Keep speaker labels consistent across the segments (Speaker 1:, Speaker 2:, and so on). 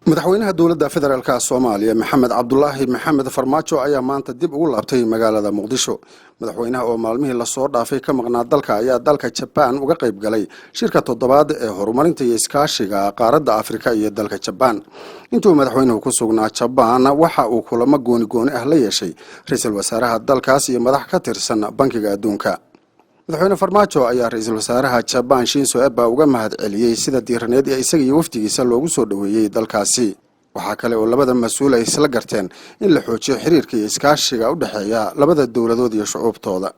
Speaker 1: Madaxweynaha Dowladda Federaalka Soomaaliya, Maxamed Cabdulaahi Maxamed Farmaajo, ayaa maanta dib ugu laabtay magaalada Muqdisho. Madaxweynaha oo maalmihii lasoo dhaafay ka maqnaa dalka ayaa dalka Jabaan uga qayb galay shirka toddobaad ee horumarinta iyo iskaashiga qaaradda Afrika iyo dalka Jabaan. Intuu madaxweynuhu ku sugnaa Jabaan, waxa uu kulamo gooni gooni ah la yeeshay ra-iisul wasaaraha dalkaas iyo madax ka tirsan Bankiga Adduunka. Madaxweyne Farmaajo ayaa ra-iisul wasaaraha Jabaan, Shinzo Abe, uga mahad celiyey sida diiraneed ee isaga iyo wafdigiisa loogu soo dhoweeyey dalkaasi. Waxaa kale oo labada mas-uul ay isla garteen in la xoojiyo xiriirka iyo iskaashiga u dhexeeya labada dowladood iyo shucuubtooda.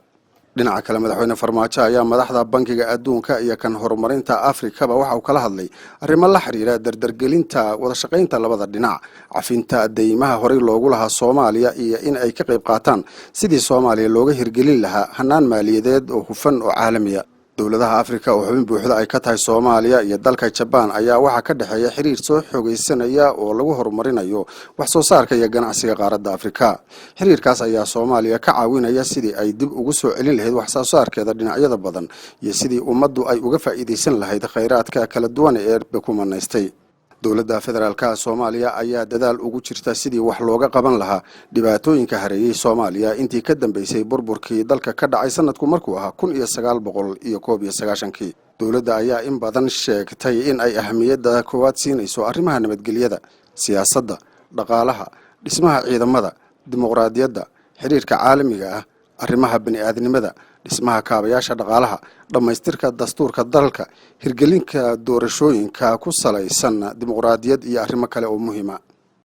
Speaker 1: Dhinaca kale, Madaxweyne Farmaajo ayaa madaxda Bankiga Adduunka iyo kan Horumarinta Afrikaba waxa uu kala hadlay arrimo la xiriira dardargelinta wadashaqaynta labada dhinac, cafinta deymaha horey loogu lahaa Soomaaliya iyo in ay ka qayb qaataan sidii Soomaaliya looga hirgelin lahaa hanaan maaliyadeed oo hufan oo caalamiya. Dowladaha Afrika oo xubin buuxda ay ka tahay Soomaaliya iyo dalka Jabaan ayaa waxaa ka dhexeeya xiriir soo xoogaysanaya oo lagu horumarinayo wax soo saarka iyo ganacsiga qaaradda Afrika. Xiriirkaas ayaa Soomaaliya ka caawinaya sidii ay dib ugu soo celin lahayd wax soo saarkeeda dhinacyada badan iyo sidii ummaddu ay uga faa'iidaysan lahayd khayraadka kala duwan ee Eebe ku manaystay. Dowladda Federaalka Soomaaliya ayaa dadaal ugu jirta sidii wax looga qaban lahaa dhibaatooyinka hareeyey Soomaaliya intii ka dambeysay burburkii dalka ka dhacay sanadku markuu ahaa 1991-kii. Dowladda ayaa in badan sheegtay in ay ahamiyadda koowaad siinayso arrimaha nabadgelyada, siyaasadda, dhaqaalaha, dhismaha ciidamada, dimuqraadiyadda, xiriirka caalamiga ah, arrimaha bini'aadnimada, dhismaha kaabayaasha dhaqaalaha, dhammaystirka dastuurka dalka, hirgelinka doorashooyinka ku salaysan dimuqraadiyad iyo arrimo kale oo muhiima.